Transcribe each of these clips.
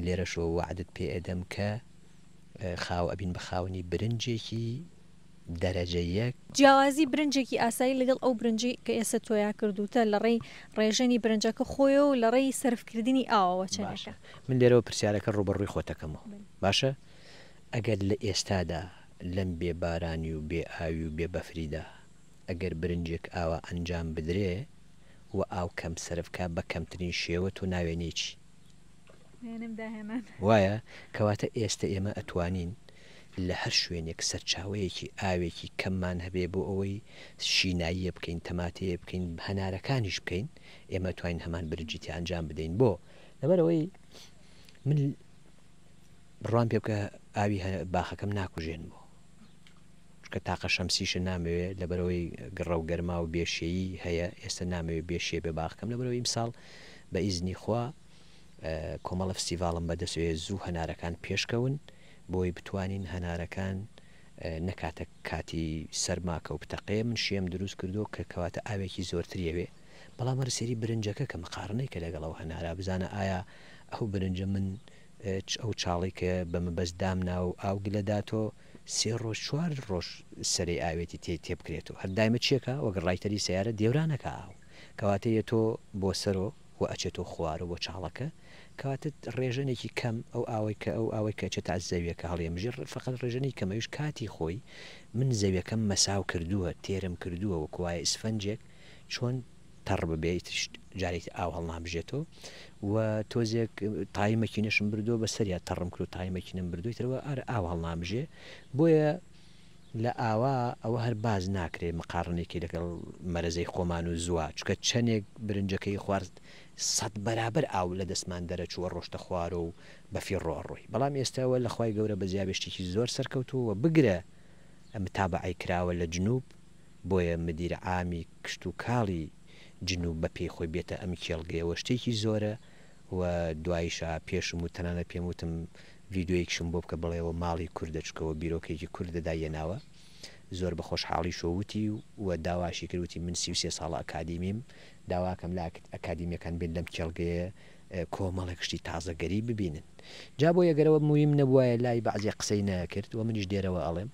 لێرەشەوە وەعدت پێ ئەدەم کە خاو ئەبین بە خاوەنی برنجێکی دەرەجە یەک. جیاوازی برنجێکی ئاسایی لەگەڵ ئەو برنجەی کە ئێستا تۆیا کردووتە لە ڕێی ڕێژەنی برنجەکە خۆیەوە و لە ڕێی سەرفکردنی ئاوەوە باشە چەنێکە؟ من لێرەوە پرسیارەکە ڕووبەڕووی خۆت ئەکەمەوە باشە ئەگەر لە ئێستادا لەم بێ بارانی و بێ ئاوی و بێ بەفریدا ئەگەر برنجێک ئاوا ئەنجام بدرێ و ئاو کەم سەرف کا بە کەمترین شێوە تۆ ناوێنی چی؟ نێنم داهێنان. وایە؟ کەواتە ئێستە ئێمە ئەتوانین لە هەر شوێنێک سەرچاوەیەکی ئاوێکی کەممان هەبێ بۆ ئەوەی شیناییە بکەین، تەماتەیە بکەین، هەنارەکانیش بکەین، ئێمە ئەتوانین هەمان برنجی تیا ئەنجام بدەین. بۆ؟ لەبەر ئەوەی من بڕوام پێ بکە ئاوی باخەکەم ناکوژێنمەوە. چونکە تاقە شەمسیشە نامەوێ لەبەرئەوەی گڕە و گەرما و بێشێیی هەیە ئێستا نامەوێ بێشێ بێ باخەکەم لەبەرئەوەی ئیمساڵ بە ئیزنی خوا کۆمەڵە فستیڤاڵم بەدەستێ زوو هەنارەکان پێشکەون بۆی بتوانین هەنارەکان نەکاتە کاتی سەرماکە و بتەقێ من شێم دروست کردو کە کەواتە ئاوێکی زۆرتری ئەوێ بەڵام وەرە سێری برنجەکە کە مقارنەی کە لەگەڵ ئەو هەنارا بزانە ئایا ئەو برنجە من ئەو چاڵەی کە بە مەبەست دامناوە و ئاو گلە داتۆ سێ ڕۆژ چوار ڕۆژ سەرەی ئاوێتی تێ تێبکرێتەوە هەر دایمە چێکە وەک ڕایتەری سەیارە دێورانەکا ئاو کەواتە یەتۆ بۆ سەرۆ و ئەچێتۆ خوارۆ بۆ چاڵەکە کەواتە ڕێژەنێکی کەم ئەو ئاوەی کە ئەو ئاوەی کە ئەچێتە زەویەکە هەڵیەمژی فەقەت ڕێژەنی کەم ئەویش کاتی خۆی من زەویەکەم مەساو کردووە تێرم کردووە وەکو وایە ئیسفەنجێک چۆن تەڕ ببێ ئیتریش جارێکی ئاو هەڵنابژێتەوە و تۆزێک تای مەکینەشم بردووە بە سەریا تەڕم کرد و تای مەکینەم بردووە ئیترەوە ئەر ئاو هەڵنابژێ بۆیە لە ئاوا ئەوە هەر باز ناکرێ مقاڕنێکی لەگەڵ مەرەزەی خۆمان و زووا چونکە چەنێک برنجەکەی خوارد سەد بەرابەر ئاو لە دەستمان دەرەچووە ڕۆشتە خوارۆ و بە فیڕۆ ئەڕۆی بەڵام ئێستاوە لە خوای گەورە بەزیابێ شتێکی زۆر سەرکەوتووە و بگرە متابەعەی کراوە لە جنوب بۆیە مدیر عامی کشتوکاڵی جنوب بە پێی خۆی بێتە ئەم کێڵگەیەوە شتێکی زۆرە و دوایشا پێشم وت تەنانەت پێم وتم ڤیدیۆیەکیشم بۆ بکە بڵێ ئەوە ماڵی کوردە چونکە ئەوە بیرۆکەیەکی کوردە دایێناوە زۆر بە خۆشحاڵیشەوە وتی و داواشی کرد وتی من 33 ساڵە ئەکادیمیم داواکەم لە ئەکادیمیەکان بێن لەم کێڵگەیە کۆمەڵێک شتی تازەگەری ببینن جا بۆیە گەر ئەوە مویم نەبوایە لای بەعزێ قسەی نەکرد و منیش دێرەوە ئەڵێم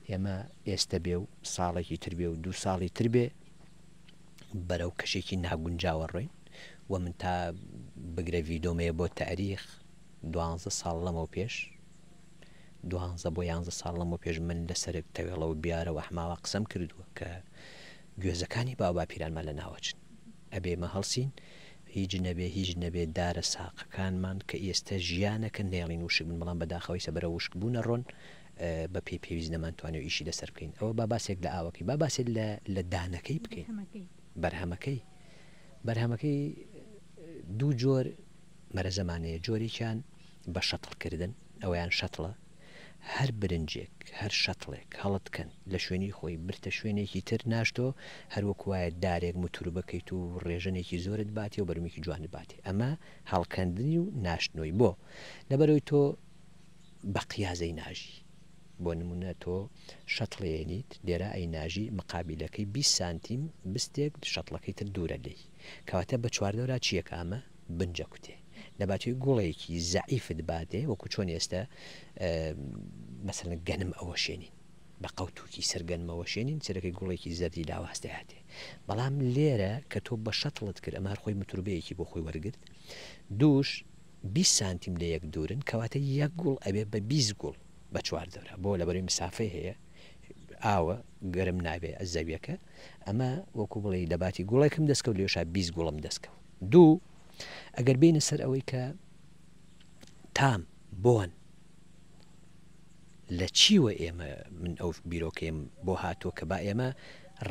ئێمە ئێستە بێ و ساڵێکی تر بێ و دوو ساڵی تر بێ بەرەو کەشێکی ناگونجاوە ڕۆین و من تا بگرە ڤیدۆم هەیە بۆ تاریخ دوانزە ساڵ لەمەو پێش دوانزە بۆ یانزە ساڵ لەمەو پێش من لەسەر تەوێڵە و بیارە و ئەحماوە قسەم کردووە کە گوێزەکانی باو باپیرانمان لە ناوەچن ئەبێ ئێمە هەڵسین هیچ نەبێ هیچ نەبێ دارە ساقەکانمان کە ئێستە ژیانەکەن نەیەڵین وشک بن بەڵام بەداخەوە ئیسە بەرەو وشک بوون ئەڕۆن بە پێی پێویست نەمانتوانیوە ئیشی لەسەر بکەین ئەوە با باسێک لە ئاوەکەی با باسێک لە لە دانەکەی بکەین بەرهەمەکەی بەرهەمەکەی دوو جۆر مەرەزەمان هەیە جۆرێکیان بە شەتڵ کردن ئەوەیان شەتڵە هەر برنجێک هەر شەتڵێک هەڵت کەن لە شوێنی خۆی برتە شوێنێکی تر ناشتۆ هەر وەکو وایە دارێک موتور بکەیت و ڕێژەنێکی زۆرت باتێ و بەرمێکی جوانت باتێ ئەمە هەڵکەندنی و ناشتنۆی بۆ لەبەرەوەی تۆ بە قیازەی ناژی بۆ نمونە تۆ شەتڵێنیت لێرە ئەی ناژی مقابیلەکەی 20 سانتیم بستێک شەتڵەکەی تر دوورە لێی کەواتە بە چواردەورا چیەکە ئەمە بنجە کوتێ لەباتوی گوڵێکی زەعیفت باتێ وەکو چۆن ئێستا مەسەلەن گەنم ئەوەشێنین بە قەوتوکی سەر گەنم ئەوەشێنین سەرەکەی گوڵێکی زەردی لاواز دەیاتێ بەڵام لێرە کە تۆ بە شەتڵت کرد ئەمە هەر خۆی متوربەیەکی بۆ خۆی وەرگرت دووش 20 سانتیم لە یەک دوورن کەواتە یەک گوڵ ئەبێ بە 20 گوڵ بە چواردەورا بۆ لەبەرەی مسافەی هەیە ئاوە گەرم نابێ زەویەکە ئەمە وەکو بڵێی لەباتی گوڵێکم دەستکەوت لێشا 20 گوڵم دەستکەوت دوو، ئەگەر بێینە سەر ئەوەی کە تام، بۆن، لە چیوە ئێمە من ئەو بیرۆکەیەم بۆ هاتووە کە با ئێمە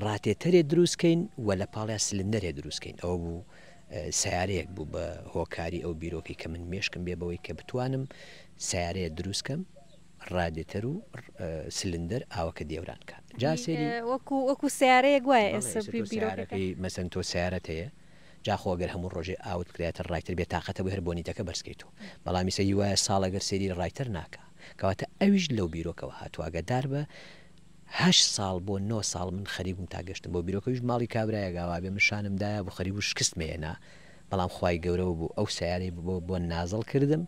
ڕاتێتەرێ دروست کەین و لە پاڵیا سلندەرێ دروست کەین ئەوە بوو سیارەیەک بوو بە هۆکاری ئەو بیرۆکەی کە من مێشکم بێ بەوەی کە بتوانم سیارەیە دروست کەم ڕادێتەر و سلندەر ئاوەکە دێوران کە جا سێری وەکو وەکو سیارەیەک وایە ئێستا بیرۆکەکە مەسەن تۆ سیارەت هەیە جا خۆ ئەگەر هەموو ڕۆژێ ئاوت بکرایەتە ڕایتەر بێ تاقەتە بووی هەر بۆنیتەکە بەرز کەیتەوە بەڵام ئیسە هی وایە ساڵ ئەگەر سەیری ڕایتەر ناکا کەواتە ئەویش لەو بیرۆکەوە هاتووە ئاگادار بە هەشت ساڵ بۆ نۆ ساڵ من خەریک بووم تا گەشتم بەو بیرۆکە ئەویش ماڵی کابرایەک ئاوا بێ من شانم دایە بوو خەریک بوو شکستم هێنا بەڵام خوای گەورەوە بوو ئەو سەیارەی بۆ بۆ نازڵ کردم.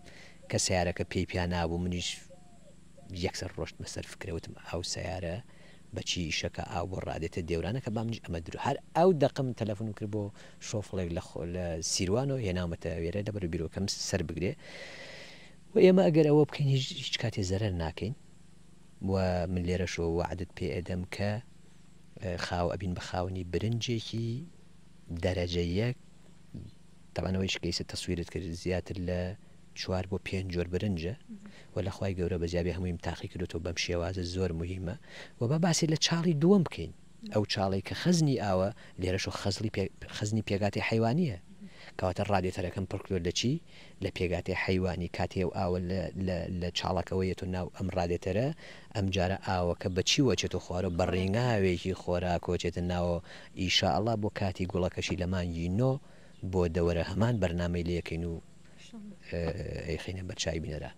کە سەیارەکە پێی پیا نابوو منیش یەکسەر ڕۆشتمە سەر فکرە وتم ئەو سەیارە بەچی ئیشەکە ئاو بۆ ڕادێتە دێورانەکە با منیش ئەمە درو هەر ئەو دەقە من تەلەفونم کرد بۆ شۆفڵێک لە لە سیروانەوە هێناومەتە وێرە لەبەر بیرۆکەم سەر بگرێ و ئێمە ئەگەر ئەوە بکەین هیچ هیچ کاتێ زەرەر ناکەین و من لێرەشەوە وەعدت پێ ئەدەم کە خاو ئەبین بە خاوەنی برنجێکی دەرەجە یەک تەبعەن ئەوەیش کە ئیسە تەسویرت کرد زیاتر لە چوار بۆ پێنج جۆر برنجە و لە خوای گەورە بەزیابێ هەموویم تاقی کردۆتەوە بەم شێوازە زۆر موهیمە و با باسی لە چاڵی دووەم بکەین ئەو چاڵەی کە خەزنی ئاوە لێرەشۆ خەزڵی خەزنی پێگاتی حەیوانیە کەواتە ڕادێتەرەکەم پڕ کردوە لە چی لە پێگاتی حەیوانی کاتێ ئەو ئاوە لە لە لە چاڵەکەوە یەتۆ ناو ئەم ڕادێتەرە ئەم جارە ئاوەکە بە چیوە ئەچێتۆ خوارەوە بە ڕینگاوێکی خۆراکەوە ئەچێتە ناوەوە ئیشائەڵا بۆ کاتی گوڵەکەشی لە مانگی نۆ بۆ دەوەرە هەمان بەرنامەی لێکەین و ئەیخەینە بەرچاوی بینەران.